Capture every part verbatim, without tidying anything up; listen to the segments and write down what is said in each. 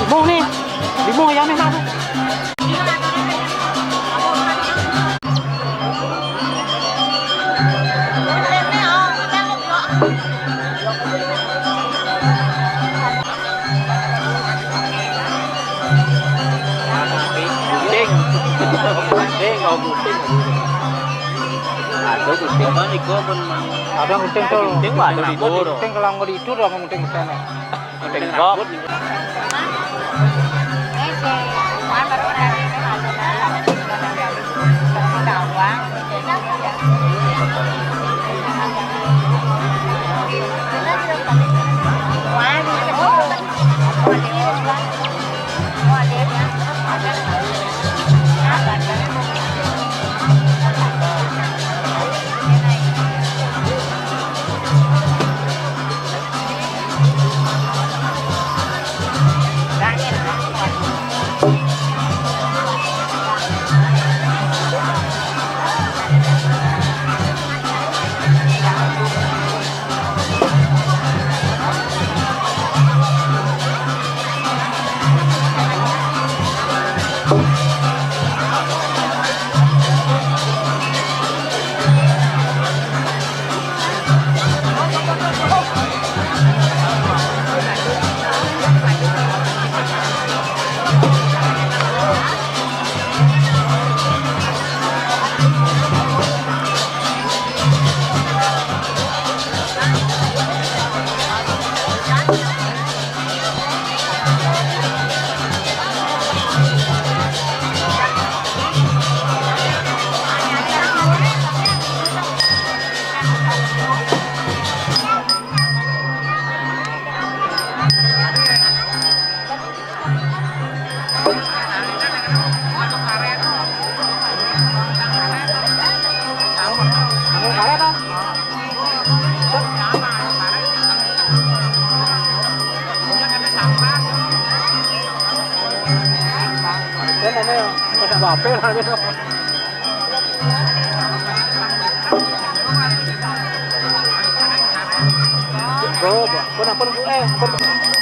Limau nih, limau yang nih satu. Gunting. Gunting, oh, gunting. Ada gunting. Apa nih, gua pun. Ada gunting tuh. Gunting, wah, ada di dulu. Gunting kalau nggak di itu, udah gunting ke sana. Gunting gok. Kan ada yang pada bape lah gitu. Ampun, Bu, eh, ampun.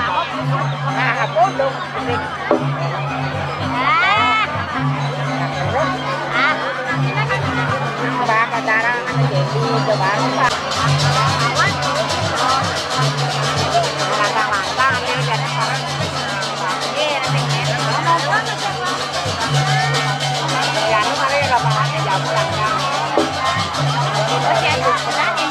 Nah, apa dong? Terus, ah, baka darah, jadi itu baru, Pak. Lantang-lantang, ya, jadi sekarang. Iya, nanti. Ya, lu kali ya, gampang aja, jauh, lantang. Terus ya, Pak, udah nih.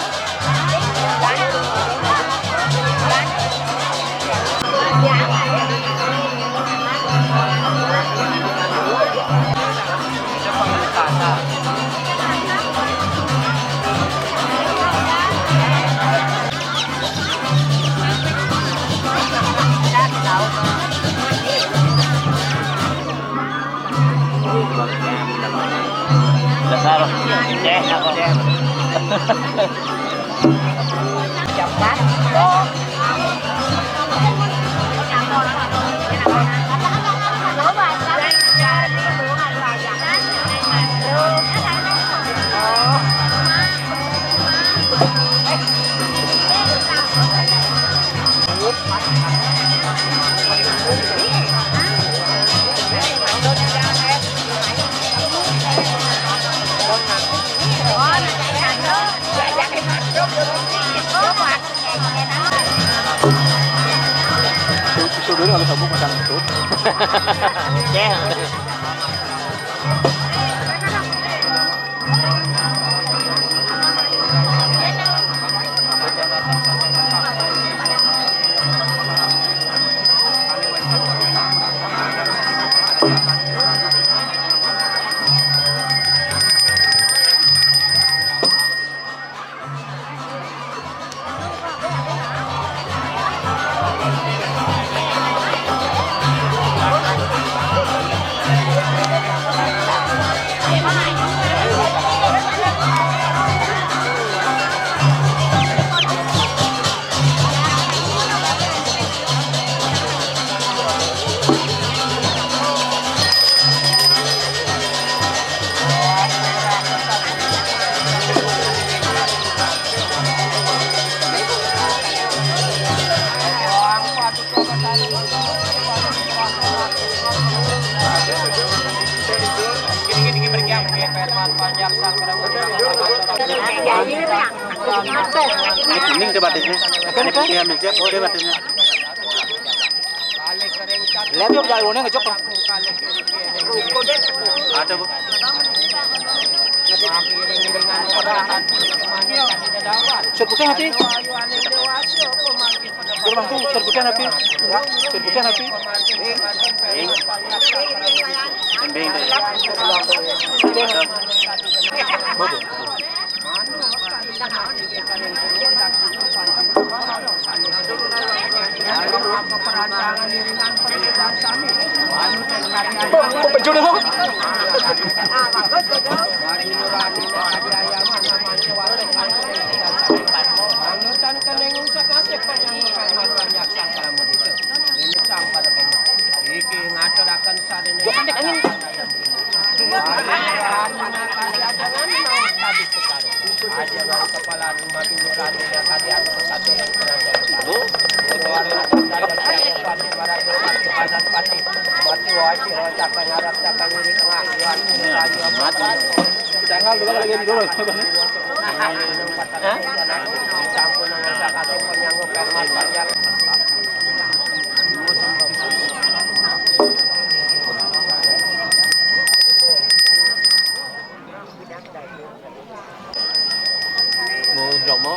Dasar. Ceh, apa? Ceh. Sudah kalau kamu pasang itu. Oke. Ini kuning tuh batisnya. Kan, kan? Iya, mijak, oh, dia batisnya. Lebih udah, udah ngejok. Ada, Bu. Sur putih api. Gerbang tuh, sur putih api. Sur putih api. Bing. Bing, bing. Ada. Bagus. Pencuri, kok. Iki ngaturaken sadene. Dia pendek angin. Aja nang kepala rumah dulu, rame kali aku satu. Bu. Mati wajib, roncak ngarep, cakang ngiri tengah, Iwan. Mati. Tanggal dulu lagi dulu. Hah? Campur dengan satu penyanggup, mas, banyak. Mau jok mau,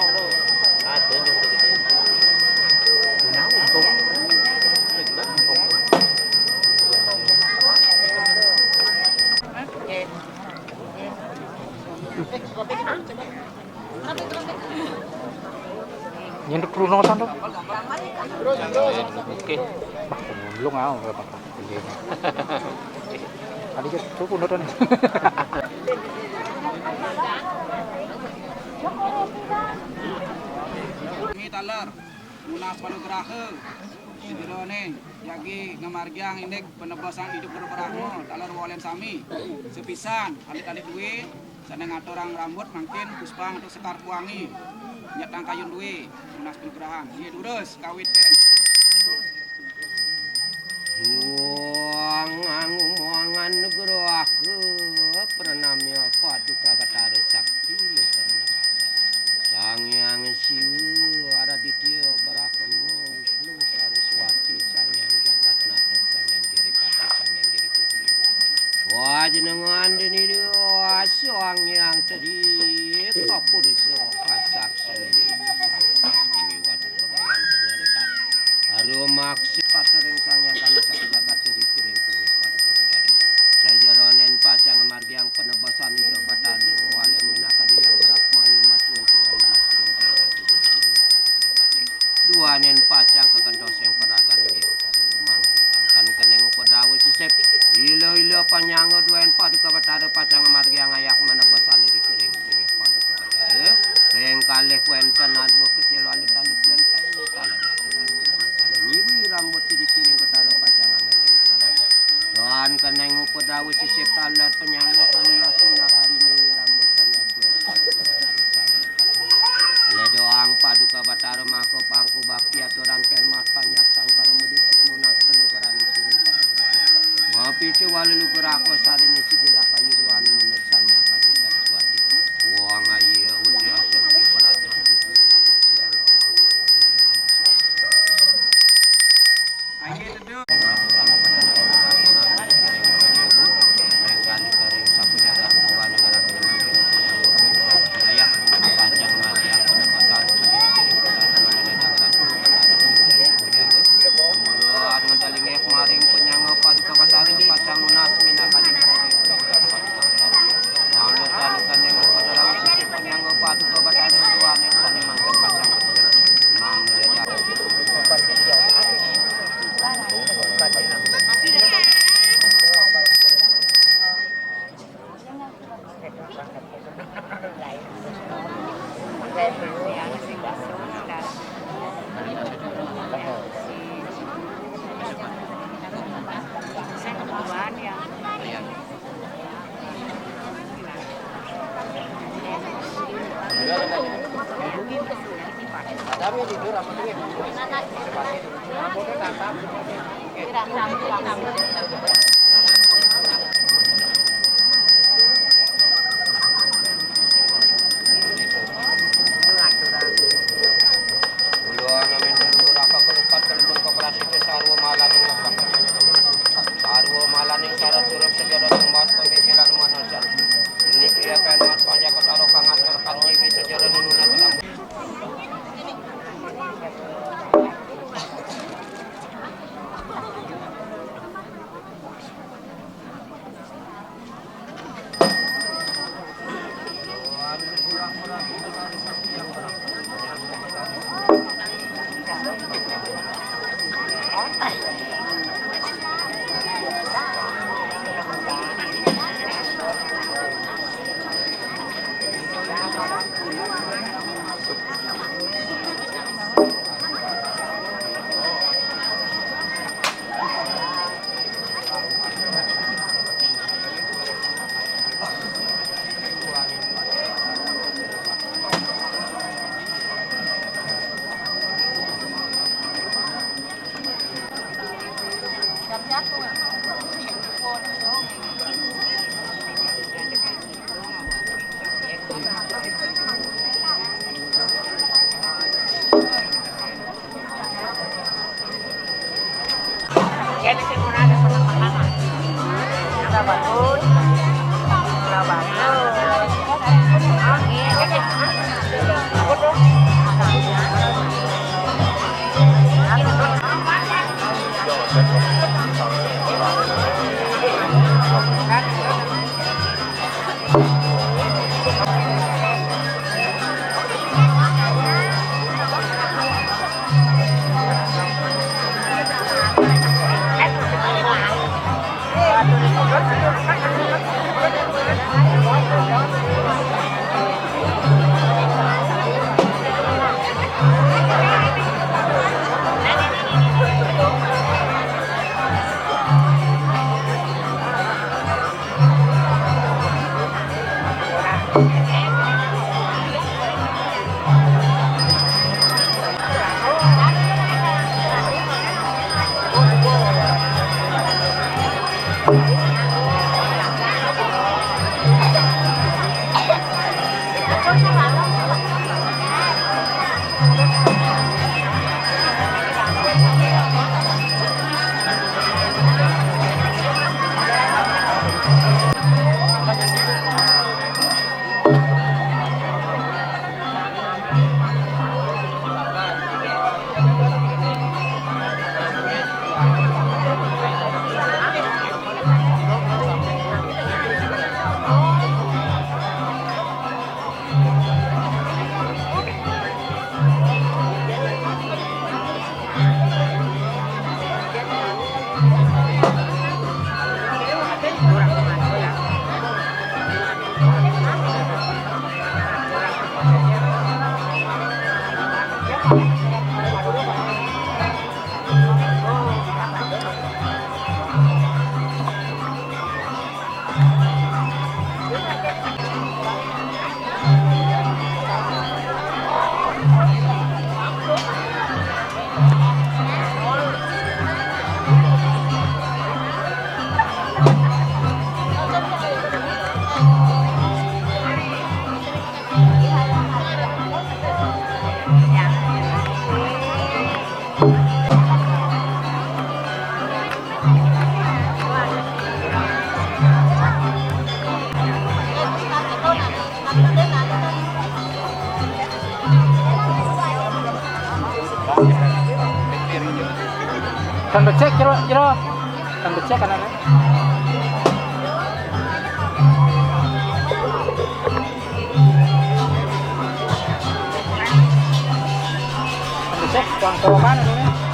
ada yang gede-gede. Punya untung. Ini juga untung. Oke. Nyenduk dulu nongosan tuh. Oke. Bah, belum mau berapa kak? Iya. Tadi kita tuh pun udah nih. Ini taler, munas palagrahe, sejero ning. Jagi ngamargiang indik penebasan idup berperahmu, taler wolen sami. Sepisan, alit-alit duwe, sane ngaturang rambut mangkin puspang atau sekar pewangi. Nyetang kayun duwe, tunas penugrahan. Iya, durus, kawitin. Lalu gerako sarine sidi rakayu duane menurut sami akaji Saraswati. Wong aye uti asem di perhatian. Ayo duduk. Panjang mati yang kena pasal. Mula anu dalingnya kemarin penyangga paduka batara pasang lunas minangka. Manut anu kandeng pada lawan sisi penyangga paduka batara dua anu sani mangkin pasang. Mang Nulia. Sarwa malaning sarwa malaning sarat surup sejadah tumbas pemikiran manusia. Niki ya penmat panjak ketaro kangat terkan jiwi sejadah nunas. Kan becek, kira, kira. Kan becek, kan, ada. Kan becek, uang ke mana, ini?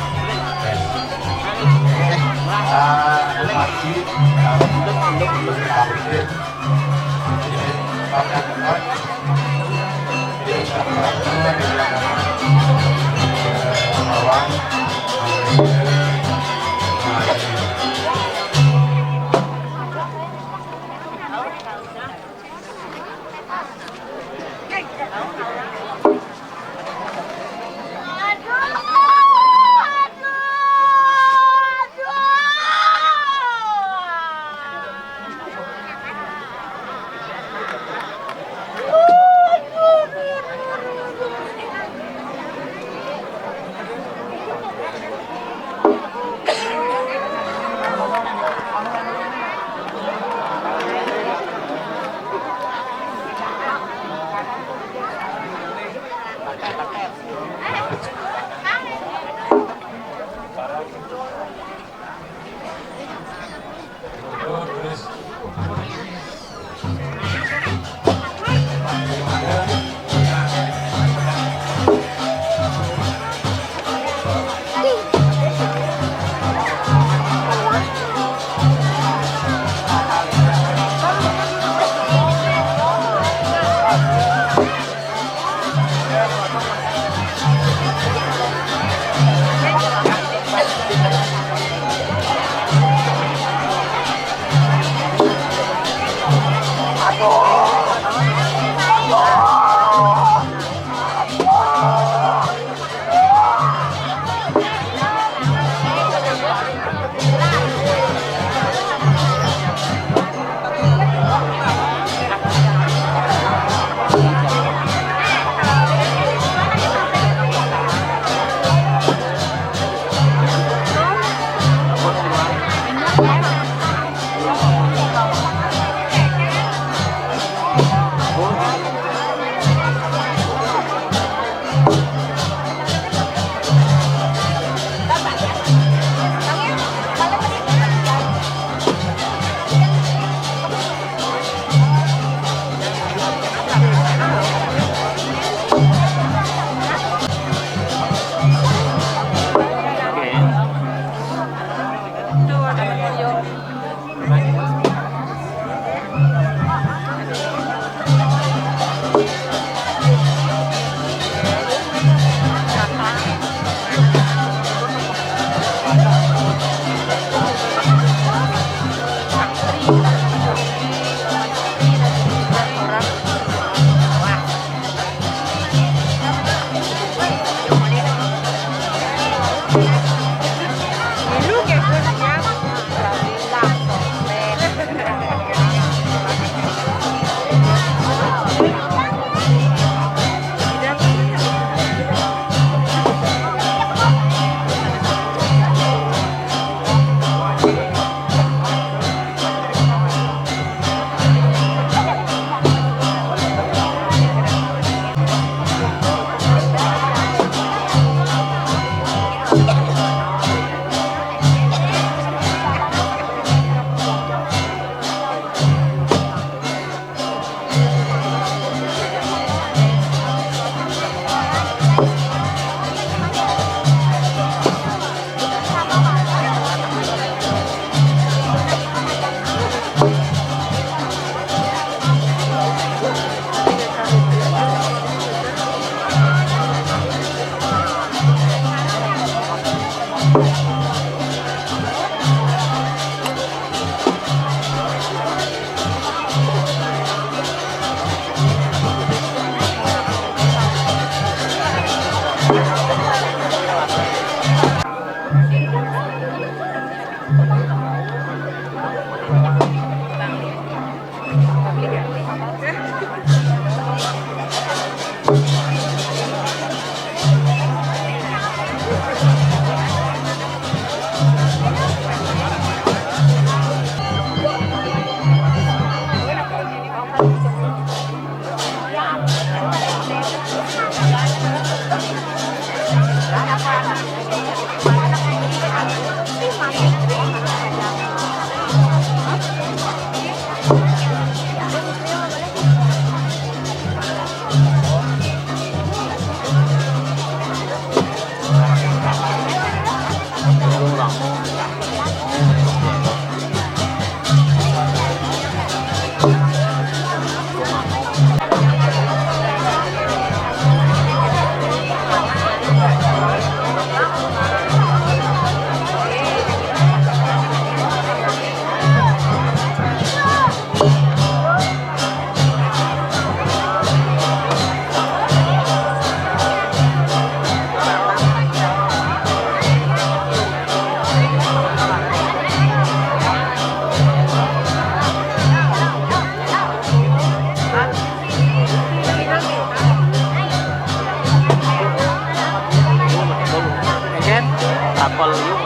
Ken, tapal yun.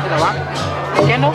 Sila ba? Ken, no?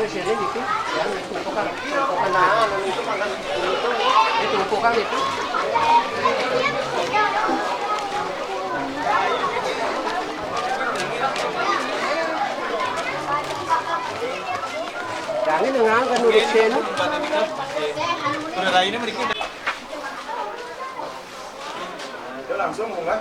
Sini gitu, ya, tumpukan, tumpukan itu. Ini tumpukan itu. Jangan dengan kan urut sini. Langsung, Bunga.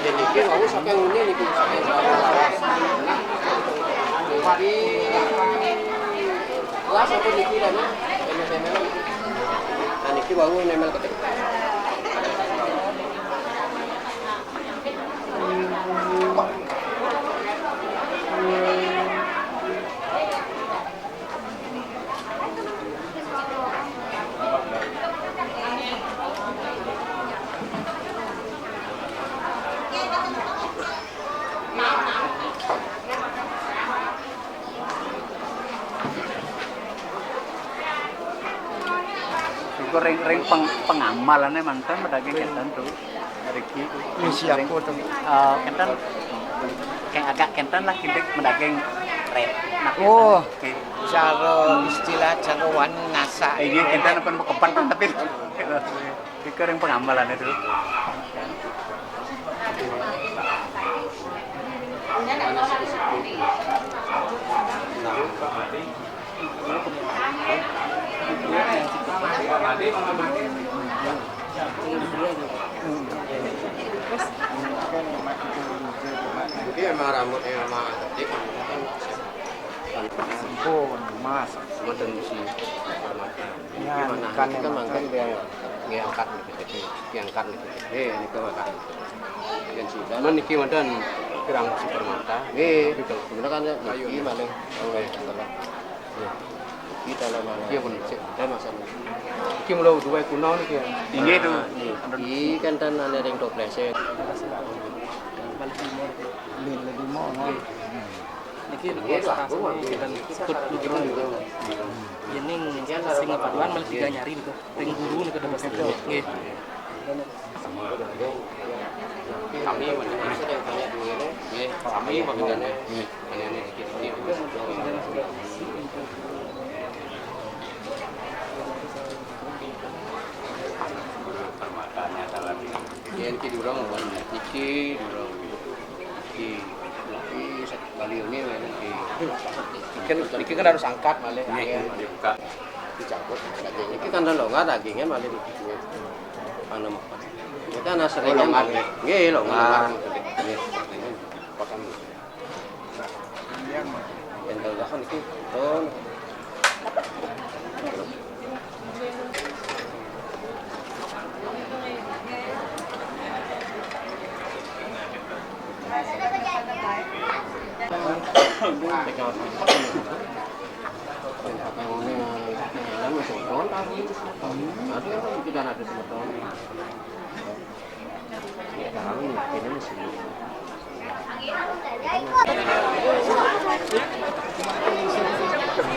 Jadi, niki wau saking ini niki, saking niki. Wah, sampai niki dah, nah. Nemel-nemel. Nah, niki wau nemel ketik. Iku ring, ring peng-, pengamalane manten medaging kenten tu. Riki. Misi apa tu? Eh, kenten. Kayak agak kenten lah kindik medaging red. Nah, oh, kenten. Oke. Cara istilah cara wan ngasak. Iya, kenten apa kepan tapi. Iku ring pengamalane dulu. Jadi emang rambutnya emang gede, rambutnya kan sempurna, Mas. Mboten isi permata. Ya, gimana? Kan ini kan emang mangkat kan dia ngangkat gitu, jadi diangkat gitu. Eh, ini kan mangkat. Yang sudah. Cuman niki mboten kirang si permata. Nggih. Tapi kalau sebenarnya kan niki maling. Oke. Iya. Kita lah malah. Iya, pun cek dan masalah. Iki mula duwe kuna niki ya. Inggih, to. Nah, niki kan ten ane ring toplese. Balik limo. Balik limo, nah. Niki lho, nggih, lah, sakit lho. Yening sing kepaduan malah tiga nyari niku. Ring guru niku dados. Nggih. Kami mendengar sedang banyak duitnya. Nggih, kami mendengarnya. Nggih. Ini, ini sedikit ini. Permatanya salah ini. Yen ki durung, iki durung. Di, iki balione iki. Iki kan harus angkat malah. Nggih, ya. Dibuka. Dicabut. Iki kan longgar dagingnya malah iki. Anu, Mas. Iki kan aslinya. Oh, longgar, nggih. Nggih, longgar. Longgar. Nggih. Potong. Kental kan iki. Pun.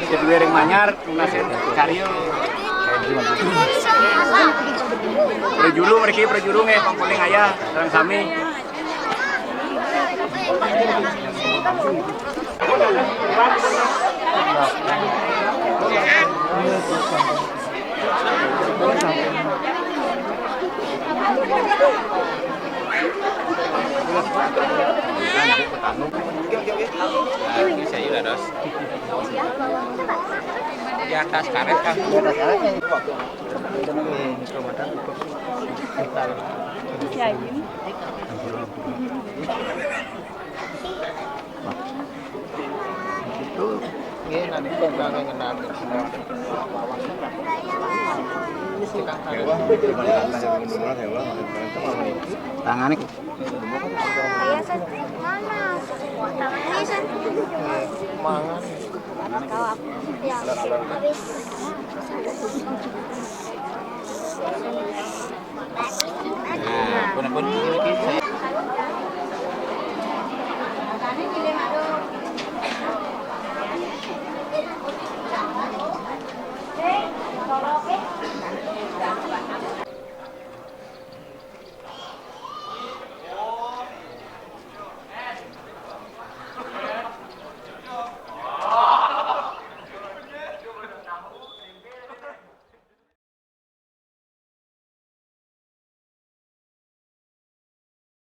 Kedua ring manyar, tunas karyo. Ring Juru mriki, prajuru nggih, pangkuling ayah, sareng sami. Nah, ini sayur, Dos. Di atas karet, Kang. Itu nggih, nanti kok nggak ngenal. Tangannya mangan. Ya, habis. Nah, pun, pun.